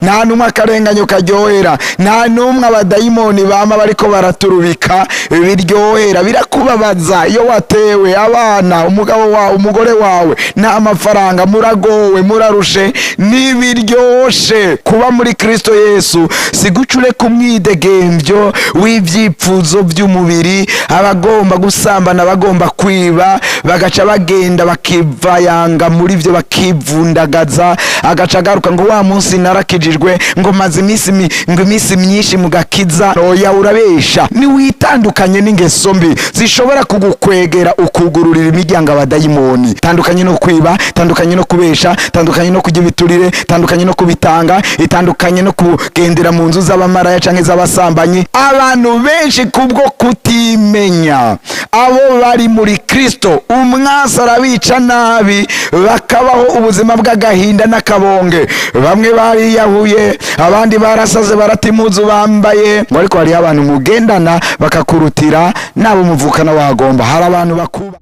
Nta n'umwe akarenganyo karyohera, nta n'umwe abadayimoni bama bariko baraturubika biryohera. Birakubabaza iyo watewe abana, umugabo wawe, umugore wawe, nta mafaranga, muragowe, murarushe, ntibiryoshe. Kuba muri Kristo Yesu si guca ureka umwidegemvyo w'ivyipfuzo vy'umubiri. Abagomba gusambana, abagomba kwiba, bagaca bagenda bakivayanga muri vyo, bakivundagaza, agaca agaruka ngo wa munsi narakijijwe, ngo maze iminsi ngo iminsi myinshi mu gakiza. Oya, urabesha. Niwitandukanye n'ingeso mbi zishobora kugukwegera ukugururira imiryango abadayimoni. Tandukanye no kwiba, tandukanye no kubesha, tandukanye no kurya ibiturire, tandukanye no kubitanga, itandukanye no kugendera mu nzu z'abamaraya canke z'abasambanyi. Abantu benshi kubwo kutimenya abo bari muri Kristo, umwasi arabica nabi, bakabaho ubuzima bw'agahinda n'akabonge. Bamwe bariyahuye, abandi barasaze, barata impuzu bambaye. Ngo ariko hariho abantu mugendana bakakurutira n'abo muvukana wagomba. Hari abantu bakuba.